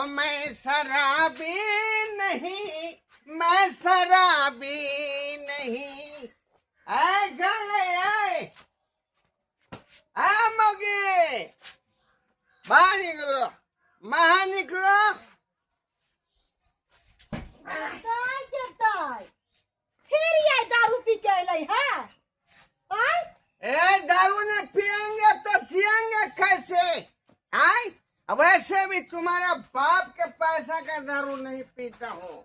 मैं शराबी नहीं, मैं शराबी नहीं। ऐ गले ऐ आ मौगी, बाहर निकलो, बाहर निकलो। ताय के ताय फिर ये दारू पी के अलै है आय। ए दारू नहीं पियेंगे तो जिएंगे कैसे? आय वैसे भी तुम्हारा बाप के पैसा का दारू नहीं पीता हूँ,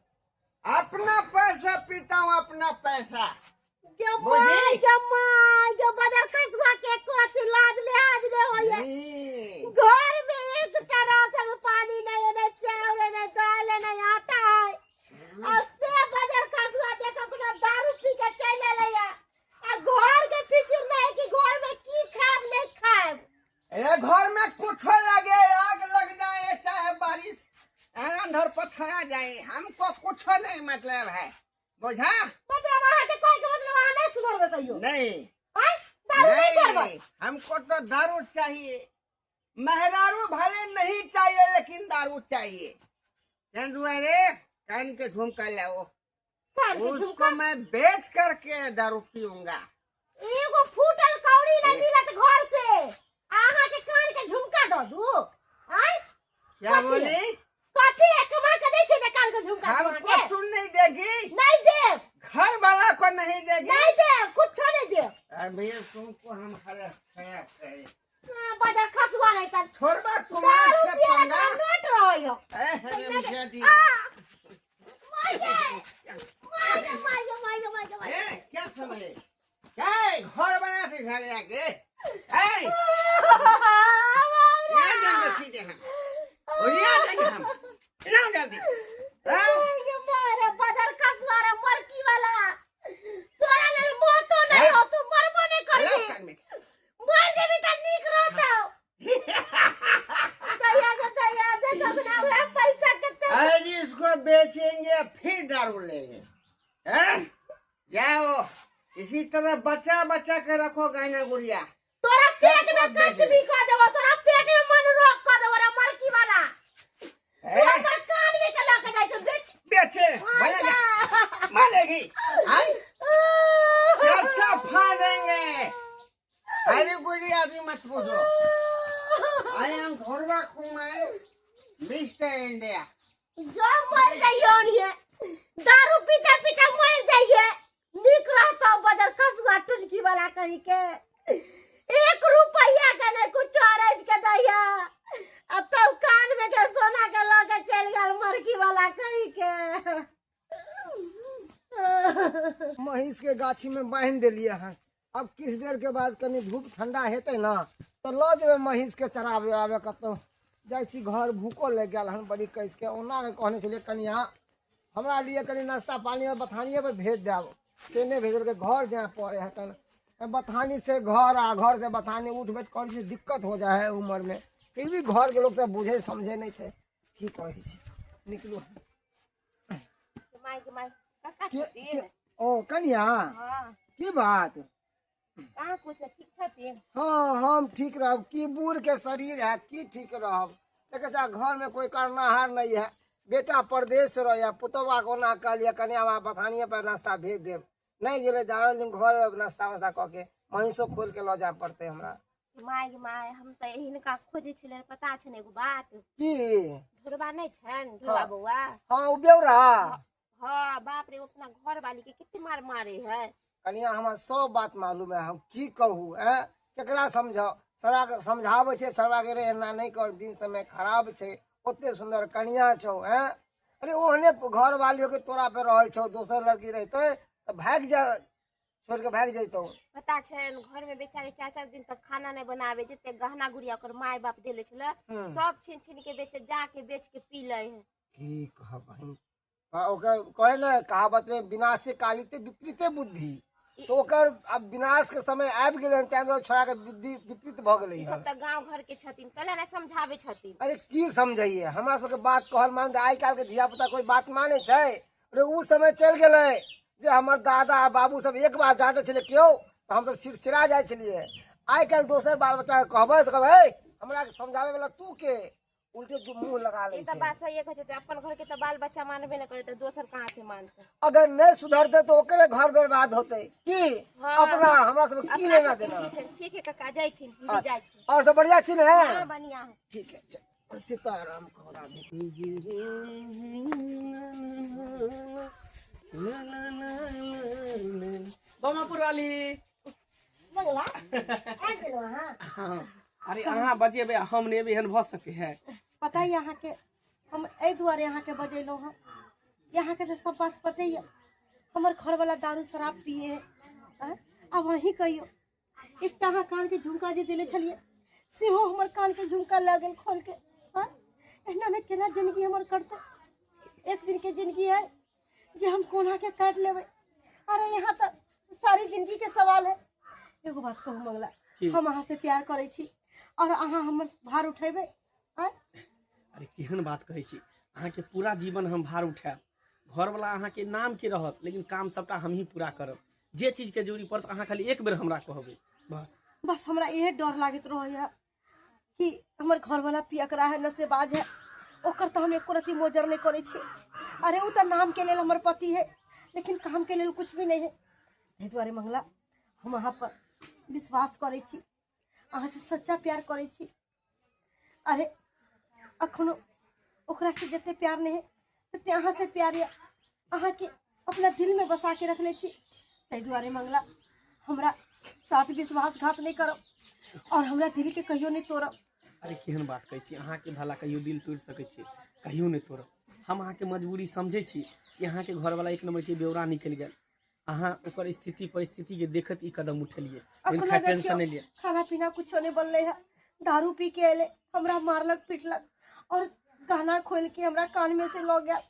अपना पैसा पीता हूँ, अपना पैसा। गे बुझी? My गे my गे बदर कसुआ के कोथी लाज लिहाज ने होइए। नहीं। घर में एक राशन पानी नहीं है, नहीं चावल है, नहीं दाल है, नहीं आटा है। और से बदर कसुआ देखो कोनो दारू पी के चल अलै है। आ घर के फिक्र नहीं कि घर में की खाएब नहीं खाएब। ए घर में कुछ लगे, आग लग जाए चाहे बारिश अंधर पथरा जाए, हमको कुछ नहीं मतलब है, बुझा? मतलब अहाँ के कोई के मतलब अहाँ नहीं सुधरबै कहियो? नहीं। आँय? दारू नहीं छोड़बै? नहीं, हमको तो दारू चाहिए, मेहरारू भले नहीं चाहिए लेकिन दारू चाहिए। चंदुआ रे कान के झुमका लाओ, कान के उसको झुमका? मैं बेच करके दारू पीऊंगा। एगो फूटल कौड़ी नहीं मिलत घर से, अहाँ के कान के झुमका दऽ दू? आँय? क्या कथी? बोली? कथी है कमा के दै छै ने कान के झुमका हमको अहाँके? तू नहीं देगी? नहीं देब। घर वाला को नहीं देगी? नहीं देब, कुछो नहीं देब। अभी तुमको हम खराब खराब करें। हाँ, बदर खसुआ नहीं तन। छोड़बा कुमार दारू से पिए पंगा। के नोट रहै हो। ए, हरामजादी। आ, माय गे, my गे, my गे, my गे, my गे, my गे। ए, क्या समझे? क्या है? घर बना से झगड़ा के? ए, ये जाएंगे सीधे हम। और ये जाएंगे हम। लाओ जल्दी। लाओ। माय गे, मारे, बदर खसुआ रे, मरकी वाला। तोरा लेल मौतो नहीं ए? हो, तू मरबो नहीं करबी। लाओ कान में। मर जेबी त नीक रहतौ। दया गे दया, देखो ना हमरा पैसा कते। अरे जी, इसको बेचेंगे फिर दारू लेंगे। हैं? जाओ इसी तरह बचा बचा के रखो गहना गुड़िया। तोरा पेट में सब कछ बेचे। भी कह देबो, तोरा पेट में मन रोक कह देबो रे मरकी वाला। ए? तू हमर कान में के लऽ के जाइ छौ, बेच। बेचे, मार मरेगी। मरेगी। आई? चर्चा फाड़ेंगे। अरे गुड़िया आदमी मत पूछो। I am Dhorba Kumar, mister India. जो मर जाइयो ओनिये, दारू पीते पीते मर जाइए, नीक रहतौ बदर खसुआ टुनकी वाला कहीं के। एक रुपया के नहीं कुछ अरज के दैया, अब तब कान में के सोना के लऽ के चलि गेल मरकी वाला कहीं के। महीष के गाछी में बान्हि देलियै हन, अब किछु देर के बाद कनी धूप ठंडा हेतै ने तऽ लऽ जेबै महीष के चराबे आबे कतौ। जाइ छी घर, भूखो लागि गेल हन बड़ी कसि के। ओना के कहने छलियै कनिया हमरा लिए कनी नाश्ता पानी और बथानिए पर भेज देब, से नहि भेजलकै। घर जाय पड़े है तन बथानी से घर आ घर से बथानी उठ बैठ करै छै, दिक्कत हो जाइ है उमर में। फिर भी घर के लोग सब बुझे समझे नहीं छै, की कहै छै। निकलू। My गे my, काका छथिन? ओ कनिया। हाँ। की बात? कहाँ कुछ ठीक छथिन? हाँ हम ठीक रहब, की बूढ़ के शरीर है की ठीक रहब। देखै छै घर में कोई करनाहार नहीं है, बेटा परदेश रहे, पुतौआ को ओना कहलियै कनिया हमरा बथानिए पर नाश्ता भेज देब, नहीं गेलै जा रहल घर नाश्ता वास्ता कऽ के महींसो खोलि के लऽ जाय पड़तै हमरा। My गे my, हम तऽ हिनका खोजै छलियै, पता छनि एगो बात? की? ढोरबा नहि छनि, ढोरबा हाँ। बौआ? हाँ, ओ बेवरा। हाँ बाप रे, ओ अपना घर वाली के कते मार मारे है। कनिया हमरा सब बात मालूम है, हम की कहू, ऐं केकरा समझाउ? सरा के समझाबै छै, सरा के रे एना नहि कर, दिन समय खराब छै, ओते सुंदर कनिया छौ, ऐं अरे ओहने घर वाली के तोरा पे रहै छौ, दोसर लड़की रहितै तऽ भागि जा, छोड़ के भागि जैतौ। पता छनि घर में बेचारे 4-4 दिन तक खाना नहि बनावे, जते गहना गुड़िया ओकर माय बाप देले छलै सब छीन छीन के बेच जाके बेच के पी लै है। की कहबही, हाँ, ओकर कहे ने कहावत में विनाश काली ते विपरीते बुद्धि, तो ओकर अब विनाश के समय आबि गेलै हन, ताहि दुआरे छोड़ा के बुद्धि विपरीत भऽ गेलै ई हन। सब तऽ गाँव घर के छथिन, कला ने समझाबै छथिन। अरे की समझैये, हमरा सबके बात कहल मान, आइ काल्हि के धिया पुता कोई बात मानै छै? अरे ओ समय चलि गेलै जे हमर दादा बाबू सब एक बार डाँटै छलै केओ तऽ हमसब चिड़चिड़ा जाइ छलियै। आइ काल्हि दोसर बाल बच्चाके कहबै तऽ कहबै हे हमरा समझाबै वाला तू के, उल्टे जो मुंह लगा लै ई तऽ छै। बात सही कहै छै, तऽ अपन घर के तऽ बाल बच्चा मानबे नहि करे, तऽ दोसर कहाँ से मानतै? अगर नहीं सुधरते तो ओकरे घर बर्बाद होते की। हाँ। अपना हमरा सब की अपना लेना सबके देना। की छै? ठीक है काका, जैथिन, हम भी जाइ छी। और सब बढ़िया छी ने? हाँ, बढ़िया है। ठीक है, चल। सीताराम कहो राधे। बमापुर वाली। मंगला आबि गेलहुँ अहाँ? हाँ, अरे अहाँ बजेबै आ हम नहि एबै, एहन भऽ सकै है? पता है अहाँके, हम एहि दुआरे अहाँके बजेलहुँ हँ, अहाँके तऽ सब बात पते यऽ, हमर घरवला दारू शराब पिए है। आँय? आब अहीं कहियौ, एकटा अहाँ कानके झुमका जे देले छलियै सेहो हमर कानके झुमका लऽ गेल खोलके। आँय, एहनामे केना जिनगी हमर कटतै? एक दिनके जिनगी है जे हम कोना के काटि लेबै। अरे यहाँ तऽ सारी जिंदगी के सवाल है। एगो बात कहू मंगला? की? हम अहाँ से प्यार करै छी और अहाँ हमर भार उठेबै? आँय? अरे केहन बात कहै छी, अहाँके पूरा जीवन हम भार उठायब। घरवला अहाँके नाम के रहत, लेकिन काम सबटा हमही पूरा करब। जे चीजके जरूरी पड़त, अहाँ खाली एक बेर हमरा कहबै, बस। बस हमरा इहे डर लागैत रहैया कि हमर घरवाला पियकरा है, नशेबाज है, ओकर तऽ हम एको रति मोजर नहि करै छी। अरे ओ तऽ नाम के लेल हमर पति है, लेकिन काम के लेल कुछ भी नहीं है। ताहि दुआरे मंगला, हम अहाँ पर विश्वास करै छी, अहाँ से सच्चा प्यार करै छी। अरे अखनो ओकरा से जते प्यार नहीं है तते अहाँ से प्यार यऽ। अहाँके अपना दिल में बसा के रखले छी। ताहि दुआरे मंगला, हमरा साथ विश्वासघात नहि करब और हमरा दिल के कहियो नहि तोड़ब। अरे केहन बात कहै छी, अहाँके भला कहियो दिल तोड़ि सकै छी? कहियो नहि तोड़ब। हम अहाँके मजबूरी समझै छी कि अहाँके घरवला एक नम्बरके बेवरा निकलि गेल। अहाँ ओकर स्थिति परिस्थितिके देखैत ई कदम उठेलियै, लेकिन अखनो खैर टेंशन देखियौ नहि लिअ। खाना पीना कुछो नहीं बनले है, दारू पी के अयले, हमरा मारलक पिटलक और गहना खोल के हमरा कान में से लऽ गेल।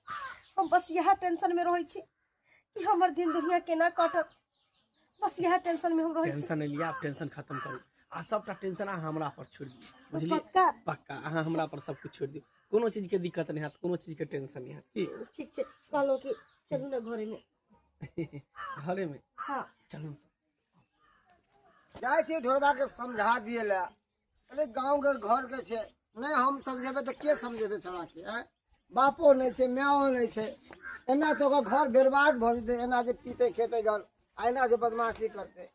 हम बस इएह टेंशन में रहै छी कि हमर दिन दुनिया केना कटत, बस इएह टेंशन में हम रहै छी। टेंशन नहि लिअ, आब टेंशन खत्म करू आ सबटा टेंशन अहाँ हमरा पर छोड़ि दियौ, बुझलियै? पक्का? पक्का, अहाँ हमरा पर सब कुछ छोड़ि दियौ, कोनो चीजके दिक्कत नहि हैत, कोनो चीजके टेंशन नहि हैत की। ठीक छै, कहलहुँ कि चलू ने घरे में। घरेमे? हाँ। चलू। जाइ छी ढोरबा के समझा दिए ला। अरे गाँव के घर के छै, नहि हम समझेबै तऽ के समझेतै छोड़ा के? आँय, बापो नहि छै, मायो नहि छै, एना तऽ ओकर घर बर्बाद भऽ जेतै। एना जे पीतै खेतै घर आ एना जे बदमाशी करतै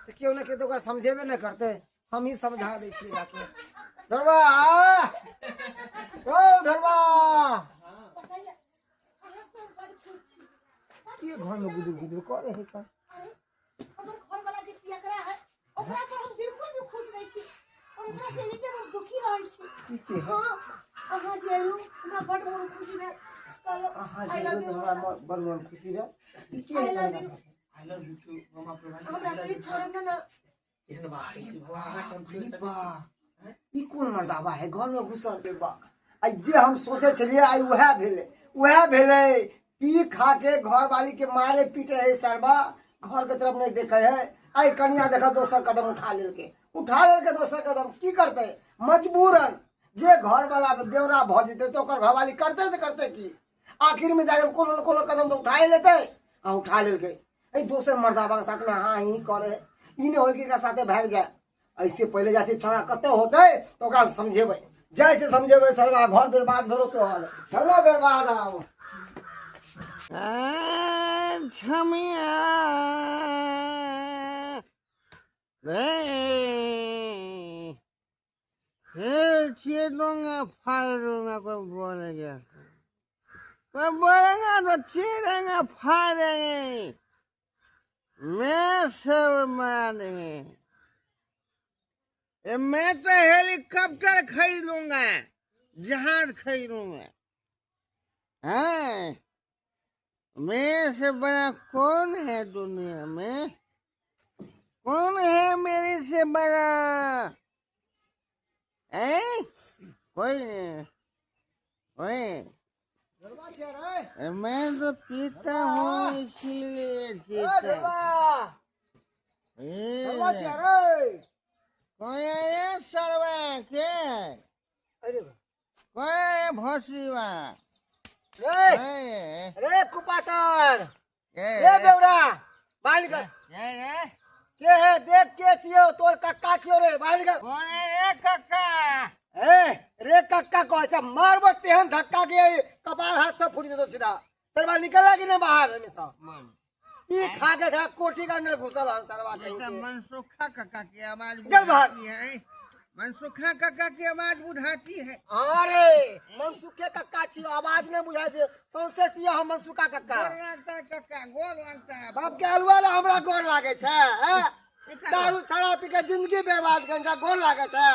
तऽ केओ ने केओ तऽ ओकरा समझेबे नहि करतै। हमही समझा दै छियै जाके। ढोरबा, ओ ढोरबा। अहाँ सब बड़ खुश छी। के घर में गुदुर गुदुर करे है का? अरे हमर घरवाला जे पियकरा है ओकरा पर हम बिल्कुल भी खुश नहीं छी और ओकरा से एनी हम दुखी रहै छी। ई के है? हाँ, अहाँ जे एलहुँ हमरा बड़ मोन खुशी भेल। कहलहुँ अहाँ I जे love एलहुँ तऽ you. हमरा बड़ मोन खुशी भेल। ई के है I love तोरा you. साथे? I love you to मामा प्रभाली। हमरा कहियो छोड़ब ना ना? केहन बात कहै छी, भला अहाँके हम छोड़ि अरे सकै बा छी? ई कोन मर्दाबा है घर में घुसल? रे बा, आइ जे हम सोचे छलियै आइ उएह भेलै, उएह भेलै। पी खा के घर वाली के मारे पीटे है सरबा, घर के तरफ नहीं देखे है। आइ कनिया देख दोसर कदम उठा लेलकै, उठा लेलकै दोसर कदम। की करतै मजबूरन? जे घर वाला बेवरा भऽ जेतै तऽ ओकर घरवाली करतै तऽ करतै की? आखिर में जाके कोनो न कोनो कदम तऽ उठाए लेतै आ उठा लेलकै। एहि दोसर मर्दाबा के साथ में हाँ ही करे, ई नहि होय कि एकरा साथे भागि जाय। ऐसे पहिले जाइ छै छोड़ा कते होतै तऽ ओकरा समझेबै, जाइ से समझेबै। सरवा घर बर्बाद भेलो तोहर, चलो बर्बाद आब। छमिया रे, फिर चीर दूंगा, फाड़ दूंगा। कोई बोलेगा, कोई बोलेगा तो चीरेंगे फाड़ेंगे, मैं सब बना देंगे। ये मैं तो हेलीकॉप्टर खरीद लूंगा, जहाज खरीद लूंगा। हाँ, मेरे से बड़ा कौन है दुनिया में? कौन है मेरे से बड़ा? हैं? कोई नहीं, कोई। ढोरबा छियै रे? मैं तो पीता हूँ इसीलिए ए जीता। ढोरबा, ढोरबा ए, छियै रे? कौन है ये सरवा के? अरे बा। कौन है भोसड़ी वाला? रे। ए, रे कुपातर। ए, रे बेवरा, बाहर निकल। ए, ए, के है देख, के छियौ? तोर कक्का छियौ रे, बाहर निकल। कौन है रे कक्का? ए रे कक्का कहै छै मारबो तेहन धक्का के कपार हाथ से फूटि जेतौ सीधा। सरवा निकलला कि नहीं बाहर हमेशा? ई खा के खा कोठी के अंदर घुसल हन सरवा कहीं के। मनसुखा काका की आवाज चल बाहर। बुझाती है, मनसुखा काका की आवाज बुझाती है। अरे मनसुखे कक्का छी, आवाज नहीं बुझाय छै, सौंसे छी हम मनसुखा कक्का। गोर लगता है कक्का, गोर लगता है। बाप के अलुआ ला हमरा गोर लागे छै, हैं? दारू शराब पी के जिंदगी बर्बाद करै छै, गोर लागे छै,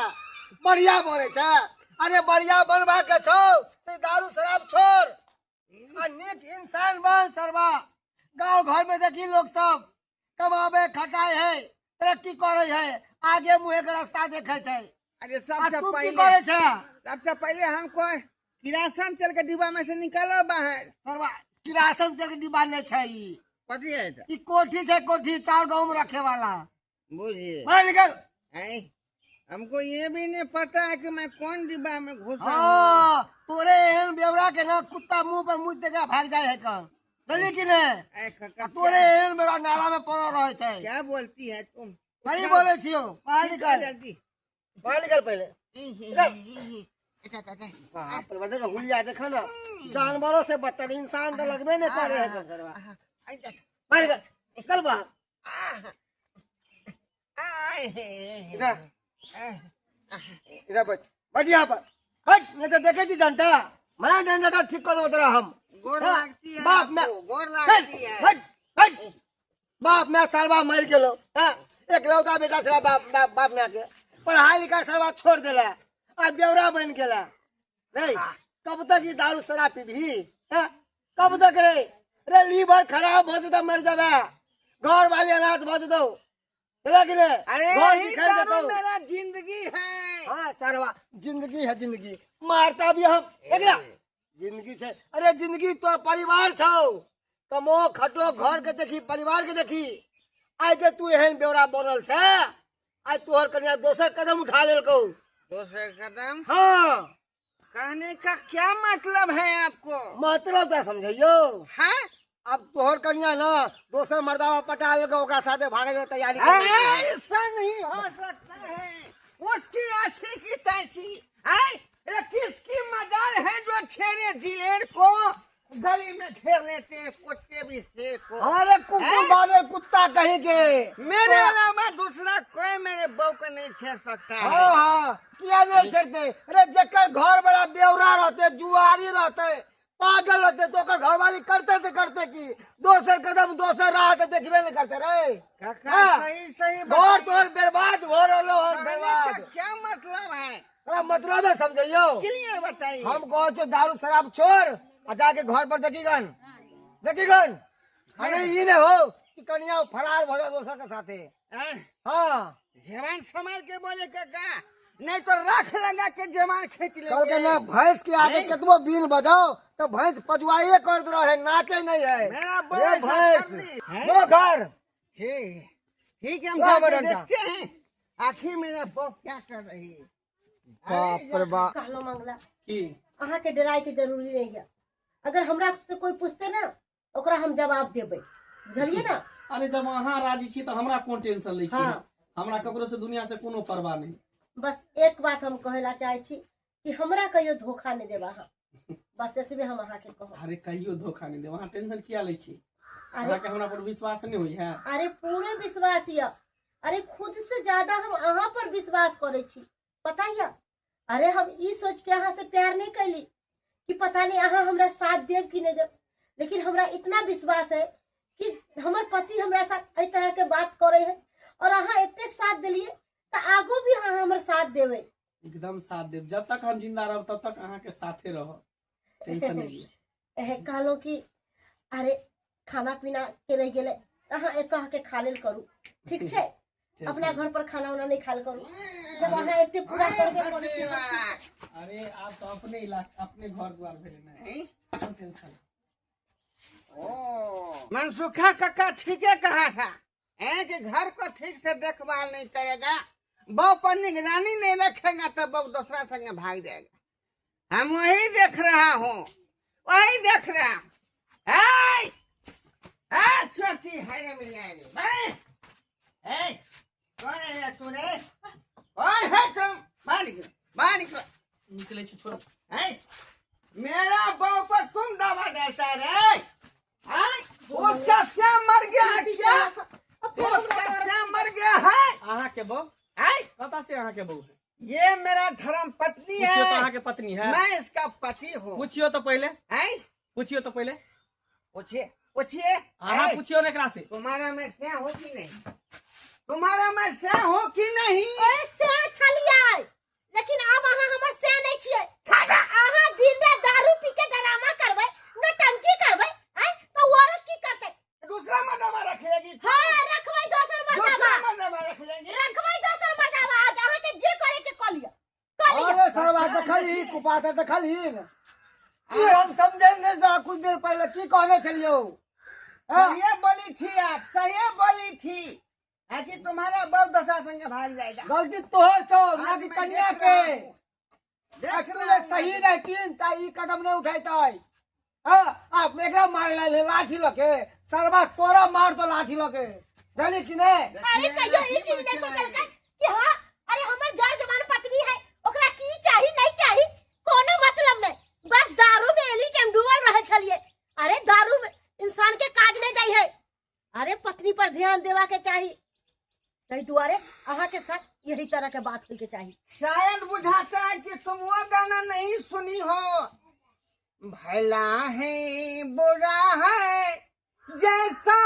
बढ़िया बनै छै। अरे बढ़िया बनबा के छौ ते दारू शराब छोड़ आ नीक इंसान बन सरवा। गांव घर में देखी लोग सब कमाबे खटाए है, तरक्की करे है, आगे मुहे के रास्ता देखे छै। अरे आ सबसे तू की पहले करे छै? सबसे पहले हमको किरासन तेल के डिब्बा में से निकालो बाहर। सरवा किरासन तेल के डिब्बा नहीं छै ई। कथी है ई? ई कोठी छै, कोठी चाउर गहूम रखे वाला। बुझिए बाहर निकल। हैं? हमको ये भी नहीं पता है कि मैं कौन डिब्बा में घुसा हूँ। हाँ, तोरे एहन बेवड़ा के ना कुत्ता मुंह पर मुंह देके भाग जाए है कन, जानली कि नहीं? ऐ काका, आ तोरे एहन बेवड़ा नाला में पड़ल रहे छै। क्या बोलती है तुम? सही बोले छियो। बाहर निकल, जल्दी बाहर निकल पहले। निकल। बाप रे, देखो हुलिया देखो ना, जानवरों से बदतर इंसान तो लगबे नहीं करे है कन सरवा। बाहर निकल, निकल बाहर। इधर इधर बैठ, बैठ यहाँ पर, हट, नहीं तो देखे जी डंडा, मैं डंडा तो ठीक कर दो तेरा हम। गोर हाँ, लगती है बाप मैं आपको, गोर हट, लगती है। हट, हट। बाप मैं सरवा मर गेलो, हाँ, एकलौता बेटा छला बाप, बाप, बाप मैं के पढ़ाई लिखाई सरवा छोड़ देला आ बेवड़ा बन गेला। रे कब तक ये दारू शराब पीबी, हाँ? कब तक रे? रे लीवर खराब हो जेतौ, मर जेबे, घर वाली अनाथ भ जेतौ, बुझलह कि नहीं? अरे घर यही बिखर दारू जेतौ। मेरा जिंदगी है। हाँ सरवा जिंदगी है, जिंदगी मारता भी हम एकरा जिंदगी छै। अरे जिंदगी तो परिवार छौ, कमो खटो घर के देखी, परिवार के देखी। आइ के तू एहन बेवड़ा बनल छै, आइ तोहर कनिया दोसर कदम उठा लेलकौ। दोसर कदम? हाँ। कहने का क्या मतलब है आपको? मतलब तो समझियो। हाँ? अब तोहर कनिया ना दोसर मर्दावा पटा लेलकौ, ओकरा साथे भागे के तैयारी कर लेलकौ। ऐसा नहीं हो सकता है, उसकी आशी की तैसी। अरे किसकी मजाल है जो छेड़े जिलेर को गली में घेर लेते हैं, कुत्ते भी शेर को। अरे कुकुर बानर कुत्ता कहीं के, मेरे अलावा दूसरा कोई मेरे बहू को नहीं छेड़ सकता है। हाँ हाँ, किया नहीं छेड़ते? अरे जकर घर वाला बेवड़ा रहते, जुआरी रहते, पागल रहते, तो ओकर घर वाली करते ते करते की दोसर कदम दोसर राह ते देखबे नहीं करते रे। काका, हाँ। सही सही घर बताइए। तोहर बर्बाद हो रहलो हन, कहने का बर्बाद। क्या मतलब है? तोरा मतलब है समझियो। क्लियर बताइए। हम कहो छो दारू शराब छोड़ आ जाके घर पर देखीगन, देखीगन। अरे ई नहीं हो कि कनिया फरार भ जाए दोसर के साथे। हैं? हाँ। जवान संभाल के बोले काका, नहीं तो रख लगा के जवान खींच लेंगे। कल के ना भैंस के आगे नहीं। कतबो बीन बजाओ तो भैंस पजुआइए कर दे रहे, नाचे नहीं है। मेरा रे बड़ा भैंस, कर दी। हैं? लो घर। ठीक ठीक है, हम लो जाके बटन टा। देखते हैं आखिर मेरा बहू क्या कर रही है। बाप रे बाप। कहलो मंगला की अहाँ के डराय के जरूरी नहीं है। अगर हमरा से कोई पूछते ना ओकरा हम जवाब देबै, बुझलिए ना? अरे जब अहाँ राजी छी तो हमरा कोन टेंशन लै के? हाँ। हमरा ककरो से दुनिया से कोनो परवाह नहीं। बस एक बात हम कहे ला चाहे छी कि हमरा कहियो धोखा नहीं देबा अहाँ, बस एतबे हम अहाँ के कहब। अरे कहियो धोखा नहीं देब, अहाँ टेंशन किया लै छी? अरे अहाँके हमरा पर विश्वास नहीं होई है? अरे पूरे विश्वास यऽ, अरे खुद से ज्यादा हम अहाँ पर विश्वास करे छी, पता यऽ? अरे हम ई सोच के अहाँ से प्यार नहीं कैली कि पता नहीं अहाँ हमरा साथ देब कि नहीं देब, लेकिन हमरा इतना विश्वास है कि हमर पति हमरा साथ एहि तरह के बात करे है और अहाँ एते साथ देलिए तो आगो भी अहाँ हमर साथ देबै। एकदम साथ देब, जब तक हम जिंदा रहब तब तक अहाँ के साथे रहब, टेंशन नहीं लिअ। कहलहुँ कि अरे खाना पीना के रहि गेलै तऽ अहाँ एतऽ अहाँके खा लेल करू, ठीक छै? अपना घर पर खाना उना नहीं खाल करू, जब अहाँ एते पूरा करबे करै छी। अरे आप तो अपने इलाका अपने घर द्वार भेलै ने, कोन टेंशन। ओ मनसुखा काका ठीक है कहा था है कि घर को ठीक से देखभाल नहीं करेगा, बहू पर निगरानी नहीं रखेगा तो बहू दूसरा संग भाग जाएगा। हम वही देख रहा हूँ, वही देख रहा हूँ। छोटी है मियाँ, कौन है तू रे? कौन है तुम? बाहर निकलो, बाहर निकलो। निकले दै छी, छोड़ू। हैं? मेरा बहू पर तुम दावा डालता है रे? हैं? उसका श्याम मर गया है क्या? उसका श्याम मर गया है? अहाँके बहू? हैं? कतऽ से अहाँके बहू है? ये मेरा धर्म पत्नी पूछियो तो है। अहाँके पत्नी है। मैं इसका पति हूँ। पूछियो तो पहले। हैं? पूछियो तो पहले। पूछिए पूछिए। अहाँ हैं? पूछियो ने एकरा से। तुम्हारा मैं श्याम हूँ कि नहीं? तुम्हारा मैं श्याम हूँ कि नहीं? ओए से छलियै, लेकिन आब अहाँ हमर से नहीं छियै। अहाँ दिन रात दारू पी के ड्रामा करबै, नौटंकी करबै, आँय, तऽ ओ औरत की करतै? दूसरा मर्दावा रख लेगी। हाँ, रखबै दोसर दूसरा मर्दावा। मर्दावा रख लेंगे। रखबै दोसर मर्दावा। आज अहाँके जे करे के कऽ लिअ, कऽ लिअ। अरे सरवा देखलही कुपातर देखलही ई हम समझे नहीं जरा कुछ देर पहले की कहने छलियौ? हाँ? सही बोली थी आप, सही बोली थी है कि तुम्हारा बहू दशा संग भाग जाएगा। गलती तोहर छौ ना आज कि मैं कन्या देख के। रहा हूँ। देख तू रहा जे हूँ सही मैं। रहतीन त ई कदम नहीं उठैतै। हाँ, आप एकरा मारे ला लाठी लके सरवा तोरा मार दो लाठी लके, जानी कि नहीं? अरे कहियो ई चीज नहीं सोचलकै कि हाँ, अरे हमर जर जवान पत्नी है, ओकरा की चाही नहीं चाही कोनो मतलब नहीं, बस दारू में एली टाइम डूबल रहे छलिए। अरे दारू में इंसान के काज नहीं दै है। अरे पत्नी पर ध्यान देवा के चाही, ताहि दुआरे अहाँ के साथ यही तरह के बात होई के चाही। शायद बुझाता है कि तुम वो गाना नहीं सुनी हो, भला है बुरा है जैसा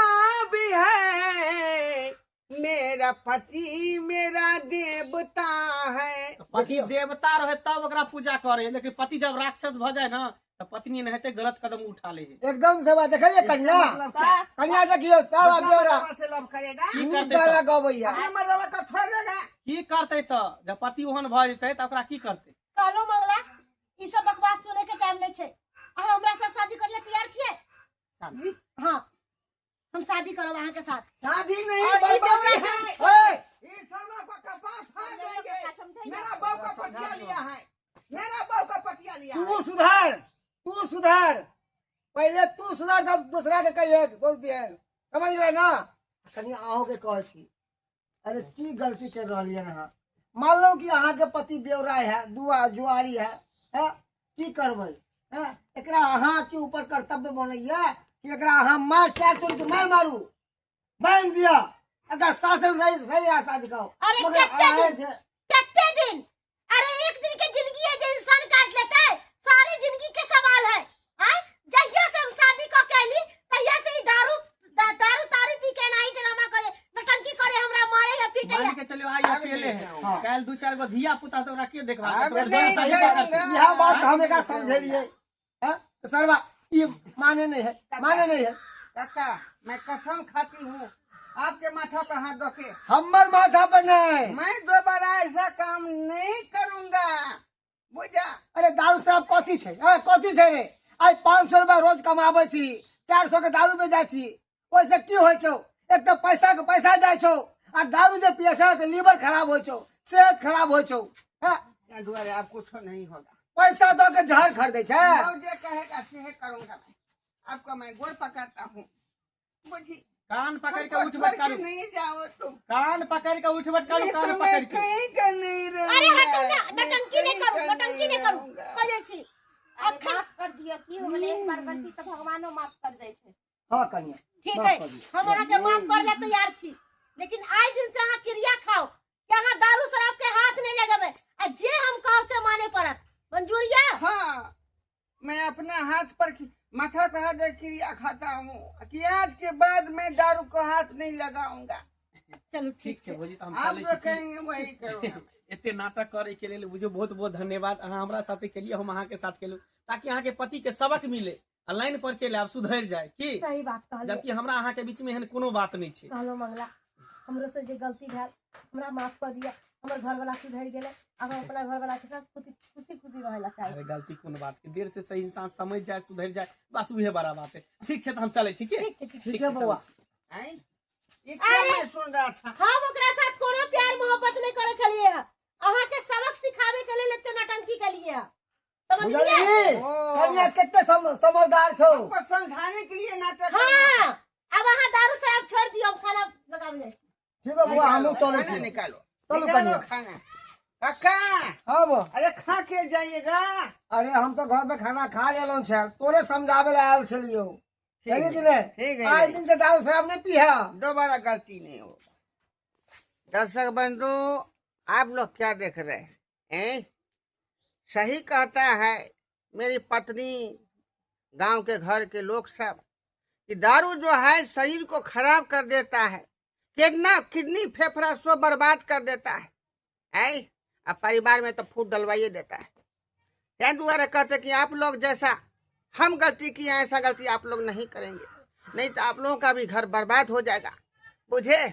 भी है मेरा पति मेरा देवता है। पति देवता रहे तब ओकरा पूजा करे, लेकिन पति जब राक्षस भ जाए ना तो पत्नी नहेते गलत कदम उठा ले है। एकदम से बात देखलिए कन्या? मतलब क्या? कन्या देखियो सारा दूसरा ब्यौरा मर्दावा से लव करेगा, की नीक करतै गाना तऽ? गबैया। अपना मर्दावा का छोड़ देगा। की करतै तऽ जब पति ओहन भऽ जेतै तऽ ओकरा की करतै? कहलो मंगला, ई सब बकवास सुने के टाइम नहीं छै। अहाँ हमरा साथ शादी करे ला तैयार छियै? शादी? हाँ, हम शादी करब अहाँ के साथ। शादी नहीं, और ये बर्बादी बेवड़ा है। ए, ये शर्मा का कपार फाड़ देंगे। मेरा बहू का पटिया लिया है, मेरा बहू का पटिया लिया है। तू सुधार, तू सुधार पहले, तू सुधार तब दूसरा के कहिए दोष दिए, समझ गए ना? कनिया अहूँ के कहै छी, अरे की गलती कर रहलियै अहाँ? मानलहुँ कि अहाँके पति बेवराय है, दुआ जुआरी है, हैं? की करबै? हैं? एकरा अहाँके ऊपर कर्तव्य बनैया कि एकरा अहाँ मार चार चोर के मार मारू, बांधि दिअ, अगर शासन रही सही रास्ता दिखाओ। अरे मगर कते अहाँ दिन? जे- कते दिन? अरे एक दिन के जिंदगी है जो इंसान काट लेता है, सारी जिंदगी के सवाल है। आय जहिया से हम शादी क के अइली तहिया से ई दारू दारू तारू पी के नाही ड्रामा करे, नौटंकी करे, हमरा मारे या पीटे मान या। के चलियो आइ अकेले है, हाँ। काल्हि दू चार गो धिया पुता तो ओकरा के देखभाल अब करतै? नहीं सही करूंगा। करतै। यह बात हम एकरा समझेलिए, हैं? सरवा ये माने नहीं है, माने नहीं है। काका मैं कसम खाती हूँ आपके माथा पर हाथ रखे, हमर माथा पर नहीं, मैं दोबारा ऐसा काम नहीं करूंगा, बुझा? अरे दारू शराब कथी छै? हैं, कथी छै रे? आइ 500 रुपया रोज कमाबै छी, 400 के दारू बेच जाइ छी, ओहिसँ की होइ छौ? एक तऽ पैसा के पैसा जाइ छौ, आ दारू जे पियै छै तऽ लीवर खराब होइ छौ, सेहत खराब होइ छौ, हैं? या दुआरे आप कुछ नहीं होगा। पैसा दऽ के जहर खरीदै छै। बहू जे कहेगा से करूंगा मैं, आपको मैं गोर पकड़ता हूँ, बुझी? कान पकड़ के हमको उठ बैठ छोड़ के करू, नहीं जाओ तुम, कान पकड़ के उठ बैठ करू, नहीं कान तो मैं पकड़ के। कहीं का नहीं रहूंगा। अरे हटो ना, मैं नौटंकी नहीं कहीं करू, का नौटंकी नहीं करू, रहूंगा। कह दै छी। अरे अखन माफ कर दिअ, की हो गेलै? एक बार गलती तऽ भगवानो माफ कर दै छै। हाँ कनिया ठीक माफ है, कर दियौ। हम अहाँके माफ कर ला तैयार छी, लेकिन आइ दिन से अहाँ क्रिया खाओ कि अहाँ दारू शराब के हाथ नहीं लगेबै, आ जे हम कहब से माने पड़त। मंजूर या? हाँ, मैं अपना हाथ पर माथा पे हाथ रख क्रिया खाता हूँ कि आज के बाद मैं दारू को हाथ नहीं लगाऊंगा। चलू ठीक छै भौजी, तऽ हम आप चलै जो छी। कहेंगे वही करूंगा। एते नाटक करे के लेल बुझियौ बहुत बहुत धन्यवाद। अहाँ हमरा साथे केलिए, हम अहाँ के साथ केलहुँ, ताकि अहाँ के पति के सबक मिले आ लाइन पर चलि आब, सुधरि जाए की। सही बात कहलियै। जबकि हमरा अहाँ के बीच में एहन कोनो बात नहीं छै। कहलहुँ मंगला, हमरो से जे गलती भेल हमरा माफ कऽ दिअ, हमर घरवाला सुधरि गेलै, आब हम अपना घरवाला के साथ खुशी खुशी रहै ला चाहै। अरे गलती कोनो बात के, देर से सही इंसान समझ जाए, सुधरि जाए, बस उहे बड़ा बात है। ठीक छै तऽ हम चलै छी की? ठीक छै, ठीक छै। ठीक है बौआ। हैं? ये क्या मैं सुन रहा था? हम ओकरा साथ कोनो प्यार मोहब्बत नहीं करे छलिए हँ, अहाँ के सबक सिखावे के लेल एते नौटंकी केलिए हँ, समझलियै? बुझलिही? ओ। कनिया कते समझदार छौ। हमको समझाने के लिए नाटक करना। हाँ, अब अहाँ दारू शराब छोड़ दियौ, हम खाना लगाबै जाइ छी। ठीक है बौआ, हमहूँ चलै खाना छी। निकालो, चलू निकालो कनिया। खाना। काका। हाँ बो। अरे खा के जाइएगा। अरे हम तो घर में खाना खा लेलहुँ छल, तोरे समझावे ला आयल छलियौ। ठीक जानली है, कि नहीं? ठीक है। आइ दिन से दारू शराब नहीं पीहा। दोबारा गलती नहीं होगा। दर्शक बंधु, आप लोग क्या देख रहे हैं, हैं? सही कहता है मेरी पत्नी, गांव के घर के लोग सब कि दारू जो है शरीर को खराब कर देता है, किडना किडनी फेफड़ा सब बर्बाद कर देता है, हैं? अब परिवार में तो फूट डलवाइए देता है। क्या द्वारा कहते कि आप लोग जैसा हम गलती किए ऐसा गलती आप लोग नहीं करेंगे, नहीं तो आप लोगों का भी घर बर्बाद हो जाएगा। बुझे?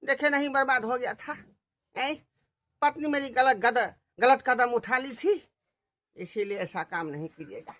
देखे नहीं बर्बाद हो गया था, हैं? पत्नी मेरी गलत कदम उठा ली थी, इसीलिए ऐसा काम नहीं कीजिएगा।